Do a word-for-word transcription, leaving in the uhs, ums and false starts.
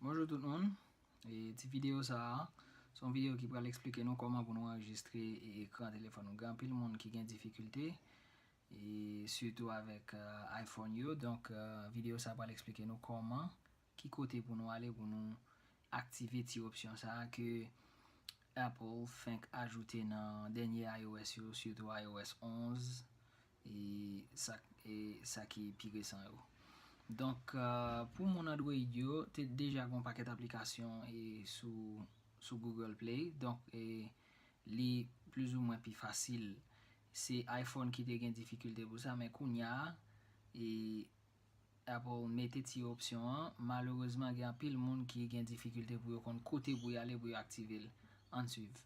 Bonjou tout moun. E ti videyo sa a, se yon videyo ki pral eksplike nou kòman pou nou anrejistre e ekran telefòn nou. Gen anpil moun ki gen difikilte, e sitou avèk, euh, iPhone yo. Donk, euh, videyo sa a pral eksplike nou kòman, ki kote pou nou ale pou nou aktive ti opsyon sa a ke Apple fenk ajoute nan dènye iOS yo, sitou iOS onz, e sa, e sa ki pi resan yo. Donk, euh, pou moun Android yo, te deja gen yon pakèt aplikasyon e sou, sou Google Play. Donk, e li plizoumwen pi fasil. Se iPhone ki te gen difikilte pou sa, men kounye a, e Apple mete ti opsyon an. Malerezman, gen anpil moun ki gen difikilte pou yo konn kote pou y ale pou yo aktive l. Ann swiv.